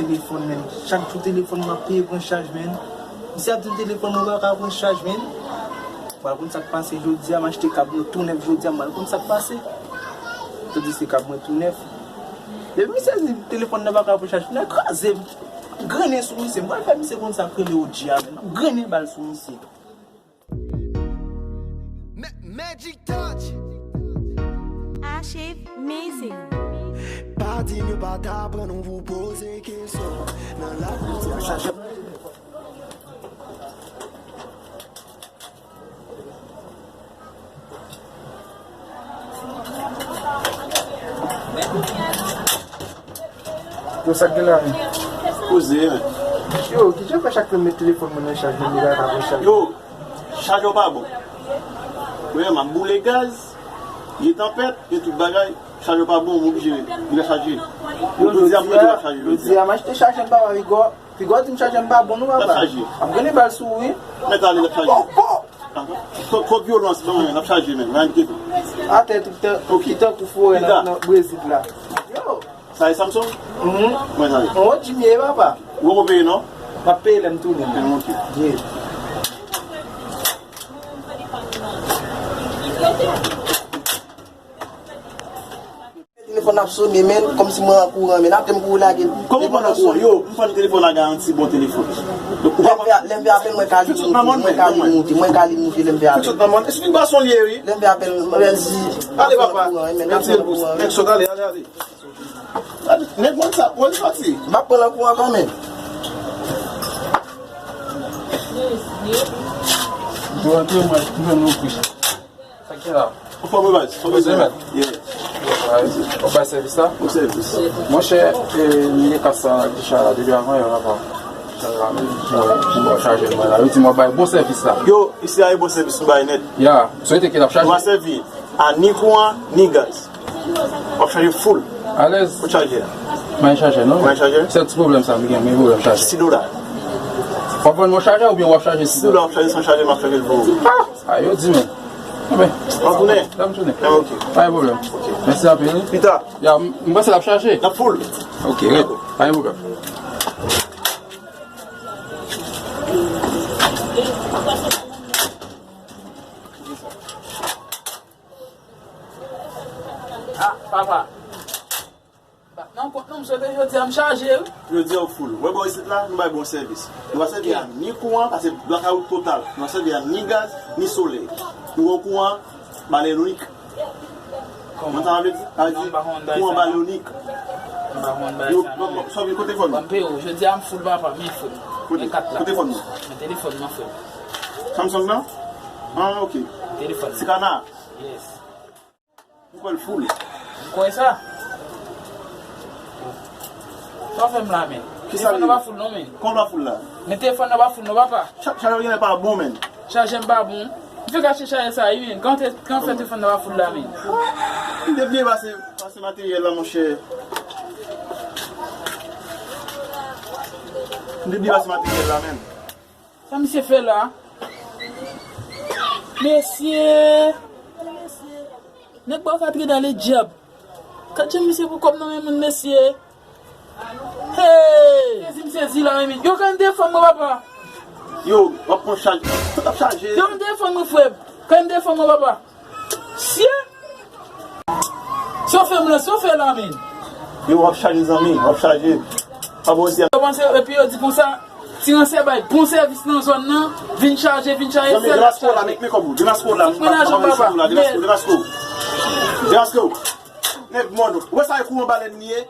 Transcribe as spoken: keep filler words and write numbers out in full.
Telefòn, men. Chak jou telefòn mwen ap peye pran chaj, men. Misye ap di m telefòn mwen pa ka pran chaj, men. Pral konn sa k pase jodi a, m achte kab mwen tou nèf jodi a, m pral konn sa k pase. Tande se kab mwen tou nèf. Depi misye di telefòn nan pa ka pran chaj, nan kraze m. Grennen sou misye, m pral fè misye konn sa k rele O G a, men. M grennen bal sou misye. Magic Touch. Ashe Music. Pa di m yo pa t aprann ou pou poze kesyon nan lakou. Yo, sa k gen la menm? Koze, men. Yo, kijan fè chak lè m met telefòn mwen nan chaj, menm li pa ka pran chaj? Yo, chajè w pa bon. Ou wè, m ap boule gaz, gen tanpèt, gen tout bagay, chajè w pa bon, m oblije vin chaje. Yo, jodi a, m mete l ap chaje, jodi a. M achte chajè m pa pa rigò. Piga w di m chajè m pa bon non papa. Ap grennen bal sou ou wi. Mèt ale l ap chaje. Twòp vyolans non men, n ap chaje men, n a enkyete. Atè tout tan, ki tankou forè nan Brezil la. Yo. Sa e Samsung? Mhm. Mwen sa e. Mwen wè Jimmy e papa. Ou poko peye non? M ap peye lè m tounen. Ok. Yeah. Telefòn ap sone men, kòmsi mwen an kouran men, apre m kouri lage l. Kòman ou pann an kouran? Yo, m pann telefòn a garanti bon telefòn. Lè m fè apèl mwen ka li moute, mwen ka li moute, mwen ka li moute lè m fè apèl. Tout sot nan mòn. Esplike m ba son lye wi. Lè m fè apèl mwen di. Ale papa. Mèsi. Nèg sot ale, ale, ale. Nèg mòn sa, wè li soti. M ap pran l an kouran kanmenm. Mwen antre mwen, mwen nou kouche. Sa ki la? Ou fò mwen baz, fò mwen baz. Yeah. Ou bay sèvis la? Ou sèvis. Monchè, m gen kas sa deja la depi avan yè la pa. Mwen chaje mwen la. Yo di mwen bay bon sèvis la. Yo, isi a e bon sèvis nou bay nèt. Ya, sou ete ke l ap chaje. Nou pa sèvi a ni kouran, ni gaz. W ap chaje full. Alèz. Ou chaje a. Mwen chaje non. Mwen chaje. Sèl ti pwoblèm sa m gen, mwen pwoblèm chaje. Si dola. W ap vann mwen chaje oubyen w ap chaje si dola? Si dola w ap chaje san chaje, m ap chaje l pou ou. Ah! A yo di men. Enben. W ap tounen? Dam tounen. Ah, ok. Pa gen pwoblèm. Ok. Mèsi anpil. Pita. Ya, m panse l ap chaje. L ap full. Ok, red. Pa gen pwoblèm. Ah, papa. Bat nan kont non, m swete jodi a m chaje wi. Jodi a w full. Wè bò isit la, nou bay bon sèvis. Nou pa sèvi a ni kouran, paske blakawout total. Nou pa sèvi a ni gaz, ni solèy. Nou gen kouran balelonik. Kòman? Mwen sa vle di, sa vle di kouran balelonik. M pa konn bay sa non. Yo, sòvi kote fòn nan. Ban m peye w, jodi a m full papa, men frè m. Kote? Men kat la. Kote fòn nan? Men telefòn nan frè m. Samsung nan? Ah, ok. Telefòn nan. Sikana? Yes. M kwè l full. M kwè sa. Sa w fè m la men? Telefòn nan pa full non men. Kòman pa full la? Men telefòn nan pa full non papa. Chak chak yo genlè pa bon men. Chajè m pa bon. M fèk achte chajè sa wi men. Kòman te kòman fè telefòn nan pa full la men? M te bliye pase pase materyèl la monchè. M te bliye pase materyèl la men. Sa misye fè la? Mesye! Nèg ba w ka tre dan le dyab. Gad jan misye pou kòb nan men moun mesye. Hey! Sezi m sezi la men. Yo kay m telefòn mwen papa. Yo, w ap pran chaj. Tout ap chaje. Yo m telefòn mwen frè m. Kay m telefòn mwen papa. Sye! Sa w fè m la, sa w fè la men? Yo, w ap chaje zanmi, w ap chaje. Pa bon di. Yo panse, epi yo di konsa, ti ransè bay bon sèvis nan zòn nan, vin chaje, vin chaje, sèl ap chaje. Demaske w la, met men kòb ou. Demaske w la, m pa pran lajan papa. Demaske w, demaske w. Nèg mòn, ou wè sa e kouran balèn li ye?